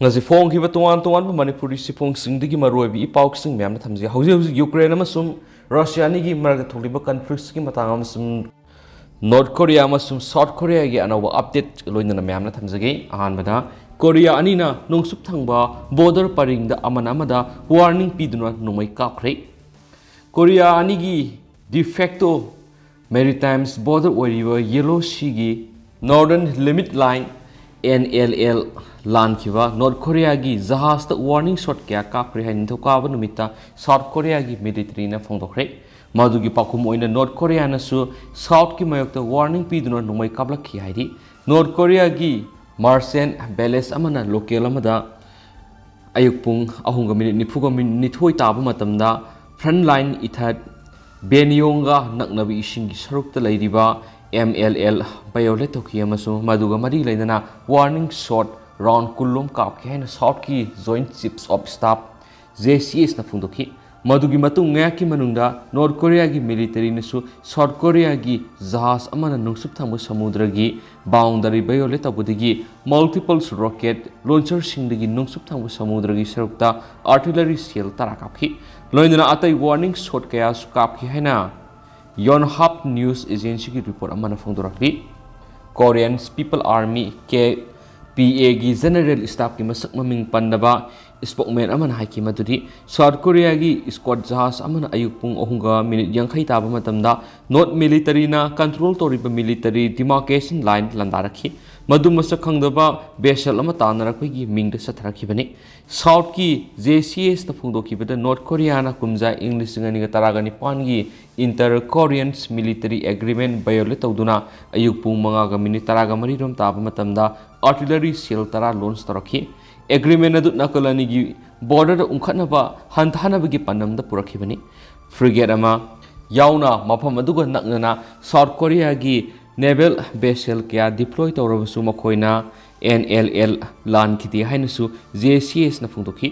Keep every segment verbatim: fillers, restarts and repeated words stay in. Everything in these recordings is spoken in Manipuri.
ꯉꯁꯤ ꯐꯣꯡꯈꯤꯕ ꯇꯣꯉꯥꯟ ꯇꯣꯉꯥꯟꯕ ꯃꯅꯤꯄꯨꯔꯤ ꯆꯦꯐꯣꯡꯁꯤꯡꯗꯒꯤ ꯃꯔꯨꯑꯣꯏꯕ ꯏ ꯄꯥꯎꯁꯤꯡ ꯃꯌꯥꯝꯅ ꯊꯝꯖꯒꯦ꯫ ꯍꯧꯖꯤꯛ ꯍꯧꯖꯤꯛ ꯌꯨꯀ꯭ꯔꯦꯟ ꯑꯃꯁꯨꯡ ꯔꯁꯤꯌꯥ ꯑꯅꯤꯒꯤ ꯃꯔꯛꯇ ꯊꯣꯛꯂꯤꯕ ꯀꯟꯐ꯭ꯂꯤꯛꯁꯀꯤ ꯃꯇꯥꯡ ꯑꯃꯁꯨꯡ ꯅꯣꯔꯠ ꯀꯣꯔꯤꯌꯥ ꯑꯃꯁꯨꯡ ꯁꯥꯎꯠ ꯀꯣꯔꯤꯌꯥꯒꯤ ꯑꯅꯧꯕ ꯑꯞꯗꯦꯠ ꯂꯣꯏꯅꯅ ꯃꯌꯥꯝꯅ ꯊꯝꯖꯒꯦ꯫ ꯑꯍꯥꯟꯕꯗ, ꯀꯣꯔꯤꯌꯥ ꯑꯅꯤꯅ ꯅꯣꯡꯆꯨꯞ ꯊꯪꯕ ꯕꯣꯔꯗꯔ ꯄꯔꯤꯡꯗ ꯑꯃꯅ ꯑꯃꯗ ꯋꯥꯔꯅꯤꯡ ꯄꯤꯗꯨꯅ ꯅꯣꯡꯃꯩ ꯀꯥꯞꯈ꯭ꯔꯦ꯫ ꯀꯣꯔꯤꯌꯥ ꯑꯅꯤꯒꯤ ꯗꯤꯐꯦꯛꯇꯣ ꯃꯦꯔꯤꯇꯥꯏꯝꯁ ꯕꯣꯔꯗꯔ ꯑꯣꯏꯔꯤꯕ ꯌꯦꯂꯣ ꯁꯤꯒꯤ northern limit line, N L L, ꯂꯥꯟꯈꯤꯕ ꯅꯣꯔꯠ ꯀꯣꯔꯤꯌꯥꯒꯤ ꯖꯍꯥꯖꯇ ꯋꯥꯔꯅꯤꯡ ꯁꯣꯠ ꯀꯌꯥ ꯀꯥꯞꯈ꯭ꯔꯦ ꯍꯥꯏꯅ ꯅꯤꯡꯊꯧꯀꯥꯕ ꯅꯨꯃꯤꯠꯇ ꯁꯥꯎꯠ ꯀꯣꯔꯤꯌꯥꯒꯤ ꯃꯤꯂꯤꯇꯔꯤꯅ ꯐꯣꯡꯗꯣꯛꯈ꯭ꯔꯦ꯫ ꯃꯗꯨꯒꯤ ꯄꯥꯎꯈꯨꯝ ꯑꯣꯏꯅ ꯅꯣꯔꯠ ꯀꯣꯔꯤꯌꯥꯅꯁꯨ ꯁꯥꯎꯠꯀꯤ ꯃꯥꯌꯣꯛꯇ ꯋꯥꯔꯅꯤꯡ ꯄꯤꯗꯨꯅ ꯅꯣꯡꯃꯩ ꯀꯥꯞꯂꯛꯈꯤ ꯍꯥꯏꯔꯤ꯫ ꯅꯣꯔꯠ ꯀꯣꯔꯤꯌꯥꯒꯤ ꯃꯥꯔꯁꯦꯟ ꯕꯦꯂꯦꯖ ꯑꯃꯅ ꯂꯣꯀꯦꯜ ꯑꯃꯗ ꯑꯌꯨꯛ ꯄꯨꯡ ꯑꯍꯨꯝꯒ ꯃꯤꯅꯤꯠ ꯅꯤꯐꯨꯒ ꯅꯤꯊꯣꯏ ꯇꯥꯕ ꯃꯇꯝꯗ ꯐ꯭ꯔꯟꯠ ꯂꯥꯏꯟ ꯏꯊꯠ ꯕꯦꯅꯤꯌꯣꯡꯒ ꯅꯛꯅꯕ ꯏꯁꯤꯡꯒꯤ ꯁꯔꯨꯛꯇ ꯂꯩꯔꯤꯕ ꯑꯦꯝ ꯑꯦꯜ ꯑꯦꯜ ꯚꯥꯏꯑꯣꯂꯦꯠ ꯇꯧꯈꯤ ꯑꯃꯁꯨꯡ ꯃꯗꯨꯒ ꯃꯔꯤ ꯂꯩꯅꯅ ꯋꯥꯔꯅꯤꯡ ꯁꯣꯠ ꯔꯥꯎꯟ ꯀꯨꯟꯂꯣꯝ ꯀꯥꯞꯈꯤ ꯍꯥꯏꯅ ꯁꯥꯎꯠꯀꯤ ꯖꯣꯏꯟꯠ ꯆꯤꯐꯁ ꯑꯣꯐ ꯁ꯭ꯇꯥꯐ, ꯖꯦ ꯁꯤ ꯑꯦꯁꯅ ꯐꯣꯡꯗꯣꯛꯈꯤ꯫ ꯃꯗꯨꯒꯤ ꯃꯇꯨꯡ ꯉꯥꯏꯍꯥꯛꯀꯤ ꯃꯅꯨꯡꯗ ꯅꯣꯔꯠ ꯀꯣꯔꯤꯌꯥꯒꯤ ꯃꯤꯂꯤꯇꯔꯤꯅꯁꯨ ꯁꯥꯎꯠ ꯀꯣꯔꯤꯌꯥꯒꯤ ꯖꯍꯥꯖ ꯑꯃꯅ ꯅꯣꯡꯆꯨꯞ ꯊꯪꯕ ꯁꯃꯨꯗ꯭ꯔꯒꯤ ꯕꯥꯎꯟꯗꯔꯤ ꯚꯥꯏꯑꯣꯂꯦꯠ ꯇꯧꯕꯗꯒꯤ ꯃꯜꯇꯤꯄꯜꯁ ꯔꯣꯀꯦꯠ ꯂꯣꯟꯆꯔꯁꯤꯡꯗꯒꯤ ꯅꯣꯡꯆꯨꯞ ꯊꯪꯕ ꯁꯃꯨꯗ꯭ꯔꯒꯤ ꯁꯔꯨꯛꯇ ꯑꯥꯔꯇꯤꯂꯔꯤ ꯁꯦꯜ ꯇꯔꯥ ꯀꯥꯞꯈꯤ꯫ ꯂꯣꯏꯅꯅ ꯑꯇꯩ ꯋꯥꯔꯅꯤꯡ ꯁꯣꯠ ꯀꯌꯥꯁꯨ ꯀꯥꯞꯈꯤ ꯍꯥꯏꯅ ꯌꯣꯟꯍꯥꯞ ꯅ꯭ꯌꯨꯁ ꯑꯦꯖꯦꯟꯁꯤꯒꯤ ꯔꯤꯄꯣꯔꯠ ꯑꯃꯅ ꯐꯣꯡꯗꯣꯔꯛꯂꯤ꯫ Korean people army, K P ꯑꯦꯒꯤ ꯖꯦꯅꯔꯦꯜ ꯁ꯭ꯇꯥꯐꯀꯤ ꯃꯁꯛ ꯃꯃꯤꯡ ꯄꯟꯗꯕ ꯁ꯭ꯄꯣꯛꯃꯦꯟ ꯑꯃꯅ ꯍꯥꯏꯈꯤ ꯃꯗꯨꯗꯤ ꯁꯥꯎꯠ ꯀꯣꯔꯤꯌꯥꯒꯤ ꯏꯁꯀꯣꯠ ꯖꯍꯥꯖ ꯑꯃꯅ ꯑꯌꯨꯛ ꯄꯨꯡ ꯑꯍꯨꯝꯒ ꯃꯤꯅꯤꯠ ꯌꯥꯡꯈꯩ ꯇꯥꯕ ꯃꯇꯝꯗ ꯅꯣꯔꯠ ꯃꯤꯂꯤꯇꯔꯤꯅ ꯀꯟꯇ꯭ꯔꯣꯜ ꯇꯧꯔꯤꯕ ꯃꯤꯂꯤꯇꯔꯤ ꯗꯤꯃꯥꯔꯀꯦꯁꯟ ꯂꯥꯏꯟ ꯂꯥꯟꯗꯥꯔꯛꯈꯤ꯫ ꯃꯗꯨ ꯃꯁꯛ ꯈꯪꯗꯕ ꯚꯦꯁꯦꯜ ꯑꯃ ꯇꯥꯟꯅꯔꯛꯄꯒꯤ ꯃꯤꯡꯗ ꯆꯠꯊꯔꯛꯈꯤꯕꯅꯤ꯫ ꯁꯥꯎꯠꯀꯤ ꯖꯦ ꯁꯤ ꯑꯦꯁꯅ ꯐꯣꯡꯗꯣꯛꯈꯤꯕꯗ ꯅꯣꯔꯠ ꯀꯣꯔꯤꯌꯥꯅ ꯀꯨꯝꯖꯥ ꯏꯪ ꯂꯤꯁꯤꯡ ꯑꯅꯤꯒ ꯇꯔꯥꯒ ꯅꯤꯄꯥꯟꯒꯤ ꯏꯟꯇꯔ ꯀꯣꯔꯤꯌꯟꯁ ꯃꯤꯂꯤꯇꯔꯤ ꯑꯦꯒ꯭ꯔꯤꯃꯦꯟ ꯚꯥꯏꯑꯣꯂꯦꯠ ꯇꯧꯗꯨꯅ ꯑꯌꯨꯛ ꯄꯨꯡ ꯃꯉꯥꯒ ꯃꯤꯅꯤꯠ ꯇꯔꯥꯒ ꯃꯔꯤꯔꯣꯝ ꯇꯥꯕ ꯃꯇꯝꯗ ꯑꯥꯔꯇꯤꯂꯔꯤ ꯁꯦꯜ ꯇꯔꯥ ꯂꯣꯟꯆ ꯇꯧꯔꯛꯈꯤ꯫ ꯑꯦꯒ꯭ꯔꯤꯃꯦꯟ ꯑꯗꯨ ꯅꯥꯀꯜ ꯑꯅꯤꯒꯤ ꯕꯣꯔꯗꯔꯗ ꯎꯪꯈꯠꯅꯕ ꯍꯟꯊꯍꯟꯅꯕꯒꯤ ꯄꯥꯟꯗꯝꯗ ꯄꯨꯔꯛꯈꯤꯕꯅꯤ꯫ ꯐ꯭ꯔꯤꯒꯦꯠ ꯑꯃ ꯌꯥꯎꯅ ꯃꯐꯝ ꯑꯗꯨꯒ ꯅꯛꯅꯅ ꯁꯥꯎꯠ ꯀꯣꯔꯤꯌꯥꯒꯤ ꯅꯦꯚꯦꯜ ꯚꯦꯁꯦꯜ ꯀꯌꯥ ꯗꯤꯄ꯭ꯂꯣꯏ ꯇꯧꯔꯕꯁꯨ ꯃꯈꯣꯏꯅ ꯑꯦꯟ ꯑꯦꯜ ꯑꯦꯜ ꯂꯥꯟꯈꯤꯗꯦ ꯍꯥꯏꯅꯁꯨ ꯖꯦ ꯁꯤ ꯑꯦꯁꯅ ꯐꯣꯡꯗꯣꯛꯈꯤ꯫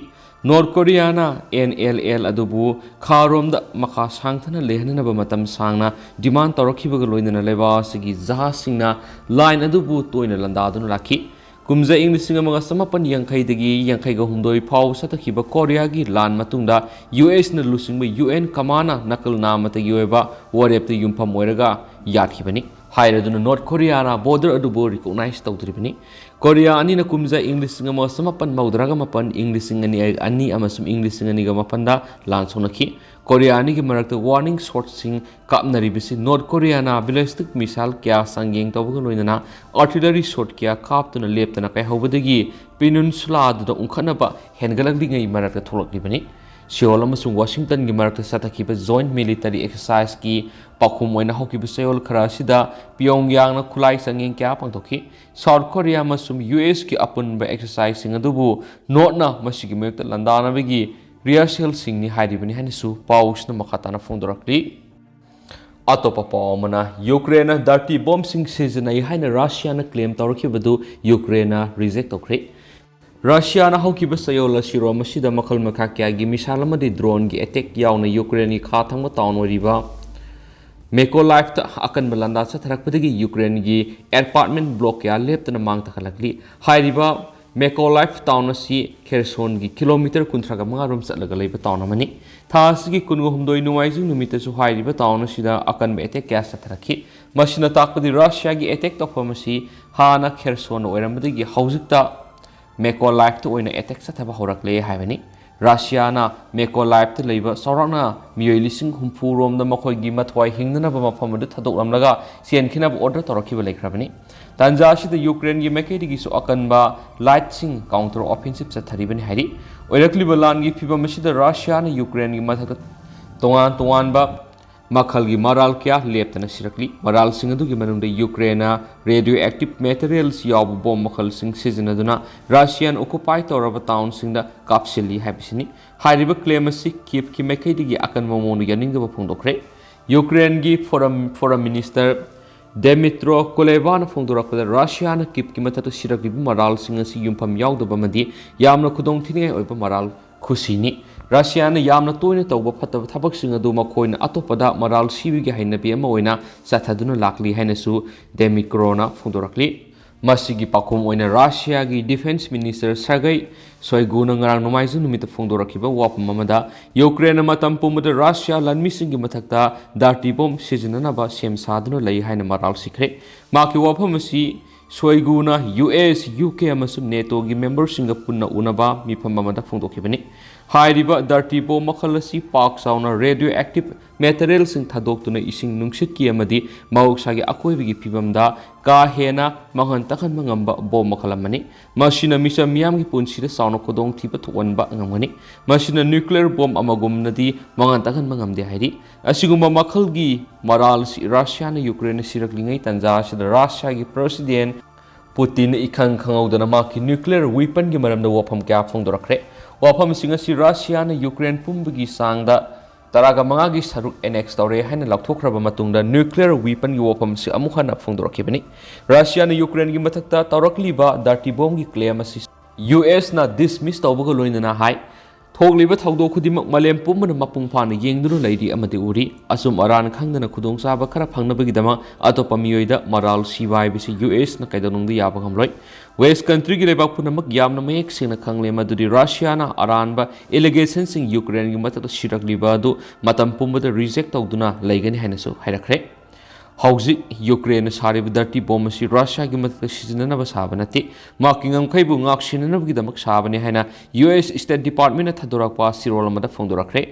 ꯅꯣꯔꯠ ꯀꯣꯔꯤꯌꯥꯅ ꯑꯦꯟ ꯑꯦꯜ ꯑꯦꯜ ꯑꯗꯨꯕꯨ ꯈꯥꯔꯣꯝꯗ ꯃꯈꯥ ꯁꯥꯡꯊꯅ ꯂꯩꯍꯟꯅꯅꯕ ꯃꯇꯝ ꯁꯥꯡꯅ ꯗꯤꯃꯥꯟ ꯇꯧꯔꯛꯈꯤꯕꯒ ꯂꯣꯏꯅꯅ ꯂꯩꯕꯥꯛ ꯑꯁꯤꯒꯤ ꯖꯍꯥꯖꯁꯤꯡꯅ ꯂꯥꯏꯟ ꯑꯗꯨꯕꯨ ꯇꯣꯏꯅ ꯂꯥꯟꯗꯥꯗꯨꯅ ꯂꯥꯛꯈꯤ꯫ ꯀꯨꯝꯖꯥ ꯏꯪ ꯂꯤꯁꯤꯡ ꯑꯃꯒ ꯆꯃꯥꯄꯟ ꯌꯥꯡꯈꯩꯗꯒꯤ ꯌꯥꯡꯈꯩꯒ ꯍꯨꯝꯗꯣꯏ ꯐꯥꯎ ꯆꯠꯊꯈꯤꯕ ꯀꯣꯔꯤꯌꯥꯒꯤ ꯂꯥꯟ ꯃꯇꯨꯡꯗ ꯌꯨ ꯑꯦꯁꯅ ꯂꯨꯆꯤꯡꯕ ꯌꯨ ꯑꯦꯟ ꯀꯃꯥꯟꯅ ꯅꯥꯀꯜ ꯅꯥꯝꯃꯇꯒꯤ ꯑꯣꯏꯕ ꯋꯥꯔꯦꯞꯇ ꯌꯨꯝꯐꯝ ꯑꯣꯏꯔꯒ ꯌꯥꯈꯤꯕꯅꯤ꯫ ꯍꯥꯏꯔꯗꯨꯅ ꯅꯣꯔꯠ ꯀꯣꯔꯤꯌꯥꯅ ꯕꯣꯔꯗꯔ ꯑꯗꯨꯕꯨ ꯔꯤꯀꯣꯛꯅꯥꯏꯖ ꯇꯧꯗ꯭ꯔꯤꯕꯅꯤ꯫ ꯀꯣꯔꯤꯌꯥ ꯑꯅꯤꯅ ꯀꯨꯝꯖꯥ ꯏꯪ ꯂꯤꯁꯤꯡ ꯑꯃꯒ ꯆꯃꯥꯄꯟ ꯃꯧꯗ꯭ꯔꯥꯒ ꯃꯥꯄꯟ, ꯏꯪ ꯂꯤꯁꯤꯡ ꯑꯅꯤ, ꯑꯅꯤ ꯑꯃꯁꯨꯡ ꯏꯪ ꯂꯤꯁꯤꯡ ꯑꯅꯤꯒ ꯃꯥꯄꯟꯗ ꯂꯥꯟ ꯁꯣꯛꯅꯈꯤ꯫ ꯀꯣꯔꯤꯌꯥ ꯑꯅꯤꯒꯤ ꯃꯔꯛꯇ ꯋꯥꯔꯅꯤꯡ ꯁꯣꯠꯁꯤꯡ ꯀꯥꯞꯅꯔꯤꯕꯁꯤ ꯅꯣꯔꯠ ꯀꯣꯔꯤꯌꯥꯅ ꯕꯦꯂꯤꯁꯇꯤꯛ ꯃꯤꯁꯥꯏꯜ ꯀꯌꯥ ꯆꯥꯡꯌꯦꯡ ꯇꯧꯕꯒ ꯂꯣꯏꯅꯅ ꯑꯥꯔꯇꯤꯂꯔꯤ ꯁꯣꯠ ꯀꯌꯥ ꯀꯥꯞꯇꯨꯅ ꯂꯦꯞꯇꯅ ꯀꯥꯏꯍꯧꯕꯗꯒꯤ ꯄꯤꯅꯨꯟꯁꯨꯂꯥ ꯑꯗꯨꯗ ꯎꯪꯈꯠꯅꯕ ꯍꯦꯟꯒꯠꯂꯛꯂꯤꯉꯩ ꯃꯔꯛꯇ ꯊꯣꯛꯂꯛꯂꯤꯕꯅꯤ꯫ ꯁꯤꯑꯣꯜ ꯑꯃꯁꯨꯡ ꯋꯥꯁꯤꯡꯇꯟꯒꯤ ꯃꯔꯛꯇ ꯆꯠꯊꯈꯤꯕ ꯖꯣꯏꯟꯠ ꯃꯤꯂꯤꯇꯔꯤ ꯑꯦꯛꯁꯔꯁꯥꯏꯖꯀꯤ ꯄꯥꯎꯈꯨꯝ ꯑꯣꯏꯅ ꯍꯧꯈꯤꯕ ꯆꯌꯣꯜ ꯈꯔ ꯑꯁꯤꯗ ꯄꯤꯌꯣꯡꯌꯥꯡꯅ ꯈꯨꯠꯂꯥꯏ ꯆꯥꯡꯌꯦꯡ ꯀꯌꯥ ꯄꯥꯡꯊꯣꯛꯈꯤ꯫ ꯁꯥꯎꯠ ꯀꯣꯔꯤꯌꯥ ꯑꯃꯁꯨꯡ ꯌꯨ ꯑꯦꯁꯀꯤ ꯑꯄꯨꯟꯕ ꯑꯦꯛꯁꯔꯁꯥꯏꯖꯁꯤꯡ ꯑꯗꯨꯕꯨ ꯅꯣꯔꯠꯅ ꯃꯁꯤꯒꯤ ꯃꯥꯌꯣꯛꯇ ꯂꯥꯟꯗꯥꯅꯕꯒꯤ ꯔꯤꯍꯔꯁꯦꯜꯁꯤꯡꯅꯤ ꯍꯥꯏꯔꯤꯕꯅꯤ ꯍꯥꯏꯅꯁꯨ ꯄꯥꯎꯁꯤꯅ ꯃꯈꯥ ꯇꯥꯅ ꯐꯣꯡꯗꯣꯔꯛꯂꯤ꯫ ꯑꯇꯣꯞꯄ ꯄꯥꯎ ꯑꯃꯅ, ꯌꯨꯀ꯭ꯔꯦꯟꯅ ꯗꯔꯇꯤ ꯕꯣꯝꯁꯤꯡ ꯁꯤꯖꯤꯟꯅꯩ ꯍꯥꯏꯅ ꯔꯁꯤꯌꯥꯅ ꯀ꯭ꯂꯦꯝ ꯇꯧꯔꯛꯈꯤꯕꯗꯨ ꯌꯨꯀ꯭ꯔꯦꯟꯅ ꯔꯤꯖꯦꯛ ꯇꯧꯈ꯭ꯔꯦ꯫ ꯔꯁꯤꯌꯥꯅ ꯍꯧꯈꯤꯕ ꯆꯌꯣꯜ ꯑꯁꯤꯔꯣꯝ ꯑꯁꯤꯗ ꯃꯈꯜ ꯃꯈꯥ ꯀꯌꯥꯒꯤ ꯃꯤꯁꯥꯏꯜ ꯑꯃꯗꯤ ꯗ꯭ꯔꯣꯟꯒꯤ ꯑꯦꯇꯦꯛ ꯌꯥꯎꯅ ꯌꯨꯀ꯭ꯔꯦꯟꯒꯤ ꯈꯥ ꯊꯪꯕ ꯇꯥꯎꯟ ꯑꯣꯏꯔꯤꯕ ꯃꯦꯀꯣꯂꯥꯏꯐꯇ ꯑꯀꯟꯕ ꯂꯥꯟꯗꯥ ꯆꯠꯊꯔꯛꯄꯗꯒꯤ ꯌꯨꯀ꯭ꯔꯦꯟꯒꯤ ꯑꯦꯄꯥꯔꯠꯃꯦꯟ ꯕ꯭ꯂꯣꯛ ꯀꯌꯥ ꯂꯦꯞꯇꯅ ꯃꯥꯡ ꯇꯥꯛꯍꯜꯂꯛꯂꯤ꯫ ꯍꯥꯏꯔꯤꯕ ꯃꯦꯀꯣꯂꯥꯏꯐ ꯇꯥꯎꯟ ꯑꯁꯤ ꯈꯦꯔꯁꯣꯟꯒꯤ ꯀꯤꯂꯣꯃꯤꯇꯔ ꯀꯨꯟꯊ꯭ꯔꯥꯒ ꯃꯉꯥ ꯔꯣꯝ ꯆꯠꯂꯒ ꯂꯩꯕ ꯇꯥꯎꯟ ꯑꯃꯅꯤ꯫ ꯊꯥ ꯑꯁꯤꯒꯤ ꯀꯨꯟꯒ ꯍꯨꯝꯗꯣꯏ ꯅꯣꯡꯃꯥꯏꯖꯤꯡ ꯅꯨꯃꯤꯠꯇꯁꯨ ꯍꯥꯏꯔꯤꯕ ꯇꯥꯎꯟ ꯑꯁꯤꯗ ꯑꯀꯟꯕ ꯑꯦꯇꯦꯛ ꯀꯌꯥ ꯆꯠꯊꯔꯛꯈꯤ꯫ ꯃꯁꯤꯅ ꯇꯥꯛꯄꯗꯤ ꯔꯁꯤꯌꯥꯒꯤ ꯑꯦꯇꯦꯛ ꯇꯧꯐꯝ ꯑꯁꯤ ꯍꯥꯟꯅ ꯈꯦꯔꯁꯣꯟ ꯑꯣꯏꯔꯝꯕꯗꯒꯤ ꯍꯧꯖꯤꯛꯇ ꯃꯦꯀꯣꯂꯥꯏꯐꯇ ꯑꯣꯏꯅ ꯑꯦꯇꯦꯛ ꯆꯠꯊꯕ ꯍꯧꯔꯛꯂꯦ ꯍꯥꯏꯕꯅꯤ꯫ ꯔꯁꯤꯌꯥꯅ ꯃꯦꯀꯣꯂꯥꯏꯐꯇ ꯂꯩꯕ ꯆꯥꯎꯔꯥꯛꯅ ꯃꯤꯑꯣꯏ ꯂꯤꯁꯤꯡ ꯍꯨꯝꯐꯨ ꯔꯣꯝꯗ ꯃꯈꯣꯏꯒꯤ ꯃꯊ꯭ꯋꯥꯏ ꯍꯤꯡꯅꯅꯕ ꯃꯐꯝ ꯑꯗꯨ ꯊꯥꯗꯣꯛꯂꯝꯂꯒ ꯆꯦꯟꯈꯤꯅꯕ ꯑꯣꯔꯗꯔ ꯇꯧꯔꯛꯈꯤꯕ ꯂꯩꯈ꯭ꯔꯕꯅꯤ꯫ ꯇꯥꯟꯖꯥ ꯑꯁꯤꯗ ꯌꯨꯀ꯭ꯔꯦꯟꯒꯤ ꯃꯥꯏꯀꯩꯗꯒꯤꯁꯨ ꯑꯀꯟꯕ ꯂꯥꯏꯠꯁꯤꯡ ꯀꯥꯎꯟꯇꯔ ꯑꯣꯐꯦꯟꯁꯤꯞ ꯆꯠꯊꯔꯤꯕꯅꯤ ꯍꯥꯏꯔꯤ꯫ ꯑꯣꯏꯔꯛꯂꯤꯕ ꯂꯥꯟꯒꯤ ꯐꯤꯚꯝ ꯑꯁꯤꯗ ꯔꯁꯤꯌꯥꯅ ꯌꯨꯀ꯭ꯔꯦꯟꯒꯤ ꯃꯊꯛꯇ ꯇꯣꯉꯥꯟ ꯇꯣꯉꯥꯟꯕ ꯃꯈꯜꯒꯤ ꯃꯔꯥꯜ ꯀꯌꯥ ꯂꯦꯞꯇꯅ ꯁꯤꯔꯛꯂꯤ꯫ ꯃꯔꯥꯜꯁꯤꯡ ꯑꯗꯨꯒꯤ ꯃꯅꯨꯡꯗ ꯌꯨꯀ꯭ꯔꯦꯟꯅ ꯔꯦꯗꯤꯑꯣ ꯑꯦꯛꯇꯤꯚ ꯃꯦꯇꯔꯤꯌꯦꯜꯁ ꯌꯥꯎꯕ ꯕꯣꯝ ꯃꯈꯜꯁꯤꯡ ꯁꯤꯖꯤꯟꯅꯗꯨꯅ ꯔꯁꯤꯌꯥꯟ ꯑꯣꯀꯨꯄꯥꯏ ꯇꯧꯔꯕ ꯇꯥꯎꯟꯁꯤꯡꯗ ꯀꯥꯞꯁꯤꯜꯂꯤ ꯍꯥꯏꯕꯁꯤꯅꯤ꯫ ꯍꯥꯏꯔꯤꯕ ꯀ꯭ꯂꯦꯝ ꯑꯁꯤ ꯀꯤꯞꯀꯤ ꯃꯥꯏꯀꯩꯗꯒꯤ ꯑꯀꯟꯕ ꯃꯑꯣꯡꯗ ꯌꯥꯅꯤꯡꯗꯕ ꯐꯣꯡꯗꯣꯛꯈ꯭ꯔꯦ꯫ ꯌꯨꯀ꯭ꯔꯦꯟꯒꯤ ꯐꯣꯔꯝ, ꯐꯣꯔꯝ ꯃꯤꯅꯤꯁꯇꯔ ꯗꯦꯃꯤꯇ꯭ꯔꯣ ꯀꯨꯂꯦꯕꯥꯅ ꯐꯣꯡꯗꯣꯔꯛꯄꯗ, ꯔꯁꯤꯌꯥꯅ ꯀꯤꯞꯀꯤ ꯃꯊꯛꯇ ꯁꯤꯔꯛꯂꯤꯕ ꯃꯔꯥꯜꯁꯤꯡ ꯑꯁꯤ ꯌꯨꯝꯐꯝ ꯌꯥꯎꯗꯕ ꯑꯃꯗꯤ ꯌꯥꯝꯅ ꯈꯨꯗꯣꯡꯊꯤꯅꯤꯡꯉꯥꯏ ꯑꯣꯏꯕ ꯃꯔꯥꯜ ꯈꯨꯁꯤꯅꯤ꯫ ꯔꯁꯤꯌꯥꯅ ꯌꯥꯝꯅ ꯇꯣꯏꯅ ꯇꯧꯕ ꯐꯠꯇꯕ ꯊꯕꯛꯁꯤꯡ ꯑꯗꯨ ꯃꯈꯣꯏꯅ ꯑꯇꯣꯞꯄꯗ ꯃꯔꯥꯜ ꯁꯤꯕꯒꯤ ꯍꯩꯅꯕꯤ ꯑꯃ ꯑꯣꯏꯅ ꯆꯠꯊꯗꯨꯅ ꯂꯥꯛꯂꯤ ꯍꯥꯏꯅꯁꯨ ꯗꯦꯃꯤꯀ꯭ꯔꯣꯅ ꯐꯣꯡꯗꯣꯔꯛꯂꯤ꯫ ꯃꯁꯤꯒꯤ ꯄꯥꯎꯈꯨꯝ ꯑꯣꯏꯅ ꯔꯁꯤꯌꯥꯒꯤ Defense Minister Sergei Shoiguꯅ ꯉꯔꯥꯡ ꯅꯣꯡꯃꯥꯏꯖꯤꯡ ꯅꯨꯃꯤꯠꯇ ꯐꯣꯡꯗꯣꯔꯛꯈꯤꯕ ꯋꯥꯐꯝ ꯑꯃꯗ, ꯌꯨꯀ꯭ꯔꯦꯟꯅ ꯃꯇꯝ ꯄꯨꯝꯕꯗ ꯔꯁꯤꯌꯥ ꯂꯥꯟꯃꯤꯁꯤꯡꯒꯤ ꯃꯊꯛꯇ dirty bomb ꯁꯤꯖꯤꯟꯅꯅꯕ ꯁꯦꯝ ꯁꯥꯗꯨꯅ ꯂꯩ ꯍꯥꯏꯅ ꯃꯔꯥꯜ ꯁꯤꯈ꯭ꯔꯦ꯫ ꯃꯍꯥꯛꯀꯤ ꯋꯥꯐꯝ ꯑꯁꯤ ꯁꯣꯏꯒꯨꯅ ꯌꯨ ꯑꯦꯁ, ꯌꯨ ꯀꯦ ꯑꯃꯁꯨꯡ ꯅꯦꯇꯣꯒꯤ ꯃꯦꯝꯕꯔꯁꯤꯡꯒ ꯄꯨꯟꯅ ꯎꯅꯕ ꯃꯤꯐꯝ ꯑꯃꯗ ꯐꯣꯡꯗꯣꯛꯈꯤꯕꯅꯤ꯫ ꯍꯥꯏꯔꯤꯕ dirty bomb ꯃꯈꯜ ꯑꯁꯤ ꯄꯥꯛ ꯆꯥꯎꯅ radioactive materialꯁꯤꯡ ꯊꯥꯗꯣꯛꯇꯨꯅ ꯏꯁꯤꯡ ꯅꯨꯡꯁꯤꯠꯀꯤ ꯑꯃꯗꯤ ꯃꯍꯧꯁꯥꯒꯤ ꯑꯀꯣꯏꯕꯒꯤ ꯐꯤꯕꯝꯗ ꯀꯥ ꯍꯦꯟꯅ ꯃꯥꯡꯍꯟ ꯇꯥꯛꯍꯟꯕ ꯉꯝꯕ bomb ꯃꯈꯜ ꯑꯃꯅꯤ꯫ ꯃꯁꯤꯅ ꯃꯤꯆꯝ ꯃꯤꯌꯥꯝꯒꯤ ꯄꯨꯟꯁꯤꯗ ꯆꯥꯎꯅ ꯈꯨꯗꯣꯡꯊꯤꯕ ꯊꯣꯛꯍꯟꯕ ꯉꯝꯒꯅꯤ꯫ ꯃꯁꯤꯅ nuclear bomb ꯑꯃꯒꯨꯝꯅꯗꯤ ꯃꯥꯡꯍꯟ ꯇꯥꯛꯍꯟꯕ ꯉꯝꯗꯦ ꯍꯥꯏꯔꯤ꯫ ꯑꯁꯤꯒꯨꯝꯕ ꯃꯈꯜꯒꯤ ꯃꯔꯥꯜ ꯑꯁꯤ ꯔꯁꯤꯌꯥꯅ ꯌꯨꯀ꯭ꯔꯦꯟꯅ ꯁꯤꯔꯛꯂꯤꯉꯩ ꯇꯥꯟꯖꯥ ꯑꯁꯤꯗ ꯔꯁꯤꯌꯥꯒꯤ President ꯄꯨꯇꯤꯟꯅ ꯏꯈꯪ ꯈꯪꯍꯧꯗꯅ ꯃꯍꯥꯛꯀꯤ nuclear weaponꯒꯤ ꯃꯔꯝꯗ ꯋꯥꯐꯝ ꯀꯌꯥ ꯐꯣꯡꯗꯣꯔꯛꯈ꯭ꯔꯦ꯫ ꯋꯥꯐꯝꯁꯤꯡ ꯑꯁꯤ ꯔꯁꯤꯌꯥꯅ ꯌꯨꯀ꯭ꯔꯦꯟ ꯄꯨꯝꯕꯒꯤ ꯆꯥꯡꯗ ꯇꯔꯥꯒ ꯃꯉꯥꯒꯤ ꯁꯔꯨꯛ annex ꯇꯧꯔꯦ ꯍꯥꯏꯅ ꯂꯥꯎꯊꯣꯛꯈ꯭ꯔꯕ ꯃꯇꯨꯡꯗ nuclear weaponꯒꯤ ꯋꯥꯐꯝ ꯑꯁꯤ ꯑꯃꯨꯛ ꯍꯟꯅ ꯐꯣꯡꯗꯣꯔꯛꯈꯤꯕꯅꯤ꯫ ꯔꯁꯤꯌꯥꯅ ꯌꯨꯀ꯭ꯔꯦꯟꯒꯤ ꯃꯊꯛꯇ ꯇꯧꯔꯛꯂꯤꯕ dirty bombꯒꯤ claim ꯑꯁꯤ ꯌꯨ ꯑꯦꯁꯅ dismiss ꯇꯧꯕꯒ ꯂꯣꯏꯅꯅ ꯍꯥꯏ, ꯊꯣꯛꯂꯤꯕ ꯊꯧꯗꯣꯛ ꯈꯨꯗꯤꯡꯃꯛ ꯃꯥꯂꯦꯝ ꯄꯨꯝꯕꯅ ꯃꯄꯨꯡ ꯐꯥꯅ ꯌꯦꯡꯗꯨꯅ ꯂꯩꯔꯤ ꯑꯃꯗꯤ ꯎꯔꯤ꯫ ꯑꯆꯨꯝ ꯑꯔꯥꯟ ꯈꯪꯗꯅ ꯈꯨꯗꯣꯡꯆꯥꯕ ꯈꯔ ꯐꯪꯅꯕꯒꯤꯗꯃꯛ ꯑꯇꯣꯞꯄ ꯃꯤꯑꯣꯏꯗ ꯃꯔꯥꯜ ꯁꯤꯕ ꯍꯥꯏꯕꯁꯤ ꯌꯨ ꯑꯦꯁꯅ ꯀꯩꯗꯧꯅꯨꯡꯗ ꯌꯥꯕ ꯉꯝꯂꯣꯏ꯫ West countryꯒꯤ ꯂꯩꯕꯥꯛ ꯄꯨꯝꯅꯃꯛ ꯌꯥꯝꯅ ꯃꯌꯦꯛ ꯁꯦꯡꯅ ꯈꯪꯂꯦ ꯃꯗꯨꯗꯤ ꯔꯁꯤꯌꯥꯅ ꯑꯔꯥꯟꯕ allegationꯁꯤꯡ ꯌꯨꯀ꯭ꯔꯦꯟꯒꯤ ꯃꯊꯛꯇ ꯁꯤꯔꯛꯂꯤꯕ ꯑꯗꯨ ꯃꯇꯝ ꯄꯨꯝꯕꯗ reject ꯇꯧꯗꯨꯅ ꯂꯩꯒꯅꯤ ꯍꯥꯏꯅꯁꯨ ꯍꯥꯏꯔꯛꯈ꯭ꯔꯦ꯫ ꯍꯧꯖꯤꯛ ꯌꯨꯀ꯭ꯔꯦꯟꯅ ꯁꯥꯔꯤꯕ dirty bomb ꯑꯁꯤ ꯔꯁꯤꯌꯥꯒꯤ ꯃꯊꯛꯇ ꯁꯤꯖꯤꯟꯅꯅꯕ ꯁꯥꯕ ꯅꯠꯇꯦ, ꯃꯍꯥꯛꯀꯤ ꯉꯝꯈꯩꯕꯨ ꯉꯥꯛꯁꯦꯟꯅꯅꯕꯒꯤꯗꯃꯛ ꯁꯥꯕꯅꯤ ꯍꯥꯏꯅ ꯌꯨ ꯑꯦꯁ State Departmentꯅ ꯊꯥꯗꯣꯔꯛꯄ ꯆꯦꯔꯣꯜ ꯑꯃꯗ ꯐꯣꯡꯗꯣꯔꯛꯈ꯭ꯔꯦ꯫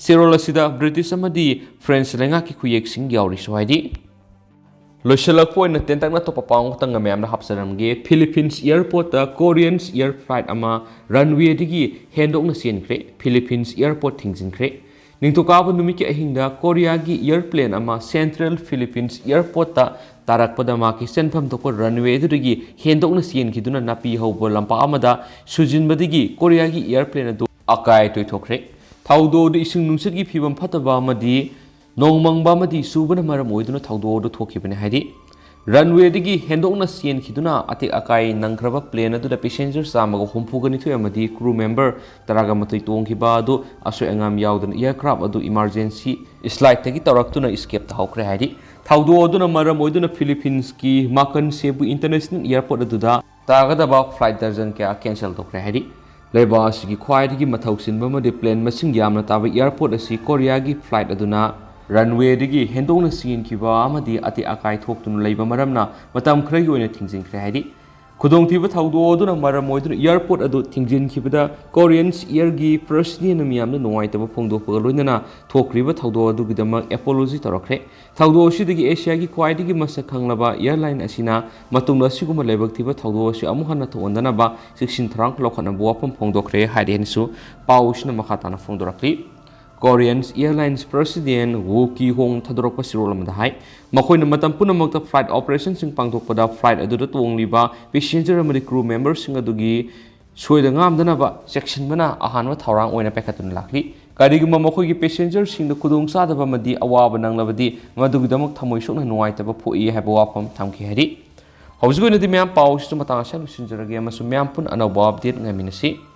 ꯆꯦꯔꯣꯜ ꯑꯁꯤꯗ British ꯑꯃꯗꯤ French ꯂꯩꯉꯥꯛꯀꯤ ꯈꯨꯌꯦꯛꯁꯤꯡ ꯌꯥꯎꯔꯤꯁꯨ ꯍꯥꯏꯔꯤ꯫ ꯂꯣꯏꯁꯤꯜꯂꯛꯄ ꯑꯣꯏꯅ ꯇꯦꯟꯇꯛꯅ ꯑꯇꯣꯞꯄ ꯄꯥꯎ ꯑꯃꯈꯛꯇꯪ ꯃꯌꯥꯝꯗ ꯍꯥꯞꯆꯔꯝꯒꯦ꯫ Philippines airportꯇ Korean air flight ꯑꯃ runwayꯗꯒꯤ ꯍꯦꯟꯗꯣꯛꯅ ꯆꯦꯟꯈ꯭ꯔꯦ꯫ Philippines airport ꯊꯤꯡꯖꯤꯟꯈ꯭ꯔꯦ꯫ ꯅꯤꯡꯊꯧꯀꯥꯕ ꯅꯨꯃꯤꯠꯀꯤ ꯑꯍꯤꯡꯗ ꯀꯣꯔꯤꯌꯥꯒꯤ airplane ꯑꯃ Central Philippines airportꯇ ꯇꯥꯔꯛꯄꯗ ꯃꯍꯥꯛꯀꯤ ꯆꯦꯟꯐꯝ ꯊꯣꯛꯄ runway ꯑꯗꯨꯗꯒꯤ ꯍꯦꯟꯗꯣꯛꯅ ꯆꯦꯟꯈꯤꯗꯨꯅ ꯅꯥꯄꯤ ꯍꯧꯕ ꯂꯝꯄꯥꯛ ꯑꯃꯗ ꯁꯨꯖꯤꯟꯕꯗꯒꯤ ꯀꯣꯔꯤꯌꯥꯒꯤ airplane ꯑꯗꯨ ꯑꯀꯥꯏ ꯑꯇꯣꯏ ꯊꯣꯛꯈ꯭ꯔꯦ꯫ ꯊꯧꯗꯣꯛ ꯑꯗꯨ ꯏꯁꯤꯡ ꯅꯨꯡꯁꯤꯠꯀꯤ ꯐꯤꯕꯝ ꯐꯠꯇꯕ ꯑꯃꯗꯤ ꯅꯣꯡꯃꯪꯕ ꯑꯃꯗꯤ ꯆꯨꯕꯅ ꯃꯔꯝ ꯑꯣꯏꯗꯨꯅ ꯊꯧꯗꯣꯛ ꯑꯗꯨ ꯊꯣꯛꯈꯤꯕꯅꯤ ꯍꯥꯏꯔꯤ꯫ Runwayꯗꯒꯤ ꯍꯦꯟꯗꯣꯛꯅ ꯆꯦꯟꯈꯤꯗꯨꯅ ꯑꯇꯦꯛ ꯑꯀꯥꯏ ꯅꯪꯈ꯭ꯔꯕ plane ꯑꯗꯨꯗ passenger ꯆꯥꯝꯃꯒ ꯍꯨꯝꯐꯨꯒ ꯅꯤꯊꯣꯏ ꯑꯃꯗꯤ crew member ꯇꯔꯥꯒ ꯃꯥꯊꯣꯏ ꯇꯣꯡꯈꯤꯕ ꯑꯗꯨ ꯑꯁꯣꯏ ꯑꯉꯥꯝ ꯌꯥꯎꯗꯅ aircraft ꯑꯗꯨ emergency slideꯇꯒꯤ ꯇꯧꯔꯛꯇꯨꯅ escape ꯇꯧꯍꯧꯈ꯭ꯔꯦ ꯍꯥꯏꯔꯤ꯫ ꯊꯧꯗꯣꯛ ꯑꯗꯨꯅ ꯃꯔꯝ ꯑꯣꯏꯗꯨꯅ ꯐꯤꯂꯤꯄꯤꯟꯁꯀꯤ ꯃꯥꯀꯟ ꯁꯦꯕꯨ ꯏꯟꯇꯔꯅꯦꯁꯅꯦꯜ ꯑꯦꯌꯔꯄꯣꯔꯠ ꯑꯗꯨꯗ ꯇꯥꯒꯗꯕ ꯐ꯭ꯂꯥꯏꯠ ꯗꯔꯖꯟ ꯀꯌꯥ ꯀꯦꯟꯁꯦꯜ ꯇꯧꯈ꯭ꯔꯦ ꯍꯥꯏꯔꯤ꯫ ꯂꯩꯕꯥꯛ ꯑꯁꯤꯒꯤ ꯈ꯭ꯋꯥꯏꯗꯒꯤ ꯃꯊꯧ ꯆꯤꯟꯕ ꯑꯃꯗꯤ ꯄ꯭ꯂꯦꯟ ꯃꯁꯤꯡ ꯌꯥꯝꯅ ꯇꯥꯕ ꯑꯦꯌꯔꯄꯣꯔꯠ ꯑꯁꯤ ꯀꯣꯔꯤꯌꯥꯒꯤ ꯐ꯭ꯂꯥꯏꯠ ꯑꯗꯨꯅ ꯔꯟꯋꯦꯗꯒꯤ ꯍꯦꯟꯗꯣꯛꯅ ꯆꯦꯟꯈꯤꯕ ꯑꯃꯗꯤ ꯑꯇꯦꯛ ꯑꯀꯥꯏ ꯊꯣꯛꯇꯨꯅ ꯂꯩꯕ ꯃꯔꯝꯅ ꯃꯇꯝ ꯈꯔꯒꯤ ꯑꯣꯏꯅ ꯊꯤꯡꯖꯤꯟꯈ꯭ꯔꯦ ꯍꯥꯏꯔꯤ꯫ ꯈꯨꯗꯣꯡꯊꯤꯕ ꯊꯧꯗꯣꯛ ꯑꯗꯨꯅ ꯃꯔꯝ ꯑꯣꯏꯗꯨꯅ ꯑꯦꯌꯔꯄꯣꯔꯠ ꯑꯗꯨ ꯊꯤꯡꯖꯤꯟꯈꯤꯕꯗ ꯀꯣꯔꯤꯌꯟꯁ ꯑꯦꯌꯔꯒꯤ ꯄ꯭ꯔꯁꯤꯗꯦꯟꯅ ꯃꯤꯌꯥꯝꯗ ꯅꯨꯡꯉꯥꯏꯇꯕ ꯐꯣꯡꯗꯣꯛꯄꯒ ꯂꯣꯏꯅꯅ ꯊꯣꯛꯈ꯭ꯔꯤꯕ ꯊꯧꯗꯣꯛ ꯑꯗꯨꯒꯤꯗꯃꯛ ꯑꯦꯄꯣꯂꯣꯖꯤ ꯇꯧꯔꯛꯈ꯭ꯔꯦ꯫ ꯊꯧꯗꯣꯛ ꯑꯁꯤꯗꯒꯤ ꯑꯦꯁꯤꯌꯥꯒꯤ ꯈ꯭ꯋꯥꯏꯗꯒꯤ ꯃꯁꯛ ꯈꯪꯂꯕ ꯑꯦꯌꯔꯂꯥꯏꯟ ꯑꯁꯤꯅ ꯃꯇꯨꯡꯗ ꯑꯁꯤꯒꯨꯝꯕ ꯂꯥꯏꯕꯛ ꯊꯤꯕ ꯊꯧꯗꯣꯛ ꯑꯁꯤ ꯑꯃꯨꯛ ꯍꯟꯅ ꯊꯣꯛꯍꯟꯗꯅꯕ ꯆꯦꯛꯁꯤꯟ ꯊꯧꯔꯥꯡ ꯂꯧꯈꯠꯅꯕ ꯋꯥꯐꯝ ꯐꯣꯡꯗꯣꯛꯈ꯭ꯔꯦ ꯍꯥꯏꯔꯦꯅꯁꯨ ꯄꯥꯎ ꯑꯁꯤꯅ ꯃꯈꯥ ꯇꯥꯅ ꯐꯣꯡꯗꯣꯔꯛꯂꯤ꯫ ꯀꯣꯔꯤꯌꯟꯁ ꯑꯦꯌꯔꯂꯥꯏꯟꯁ ꯄ꯭ꯔꯁꯤꯗꯦꯟ ꯋꯨ ꯀꯤ ꯍꯣꯡ ꯊꯥꯗꯣꯔꯛꯄ ꯆꯦꯔꯣꯜ ꯑꯃꯗ ꯍꯥꯏ, ꯃꯈꯣꯏꯅ ꯃꯇꯝ ꯄꯨꯝꯅꯃꯛꯇ ꯐ꯭ꯂꯥꯏꯠ ꯑꯣꯄꯔꯦꯁꯟꯁꯤꯡ ꯄꯥꯡꯊꯣꯛꯄꯗ ꯐ꯭ꯂꯥꯏꯠ ꯑꯗꯨꯗ ꯇꯣꯡꯂꯤꯕ ꯄꯦꯁꯦꯟꯖꯔ ꯑꯃꯗꯤ ꯀ꯭ꯔꯨ ꯃꯦꯝꯕꯔꯁꯤꯡ ꯑꯗꯨꯒꯤ ꯁꯣꯏꯗ ꯉꯥꯝꯗꯅꯕ ꯆꯦꯛꯁꯤꯟꯕꯅ ꯑꯍꯥꯟꯕ ꯊꯧꯔꯥꯡ ꯑꯣꯏꯅ ꯄꯥꯏꯈꯠꯇꯨꯅ ꯂꯥꯛꯂꯤ꯫ ꯀꯔꯤꯒꯨꯝꯕ ꯃꯈꯣꯏꯒꯤ ꯄꯦꯁꯦꯟꯖꯔꯁꯤꯡꯗ ꯈꯨꯗꯣꯡꯆꯥꯗꯕ ꯑꯃꯗꯤ ꯑꯋꯥꯕ ꯅꯪꯂꯕꯗꯤ, ꯃꯗꯨꯒꯤꯗꯃꯛ ꯊꯃꯣꯏ ꯁꯣꯛꯅ ꯅꯨꯡꯉꯥꯏꯇꯕ ꯄꯣꯛꯏ ꯍꯥꯏꯕ ꯋꯥꯐꯝ ꯊꯝꯈꯤ ꯍꯥꯏꯔꯤ꯫ ꯍꯧꯖꯤꯛ ꯑꯣꯏꯅꯗꯤ ꯃꯌꯥꯝ, ꯄꯥꯎꯁꯤꯁꯨ ꯃꯇꯥꯡ ꯑꯁꯤꯗ ꯂꯣꯏꯁꯤꯟꯖꯔꯒꯦ ꯑꯃꯁꯨꯡ ꯃꯌꯥꯝ ꯄꯨꯟꯅ ꯑꯅꯧꯕ ꯑꯞꯗꯦꯠ ꯉꯥꯏꯃꯤꯟꯅꯁꯤ꯫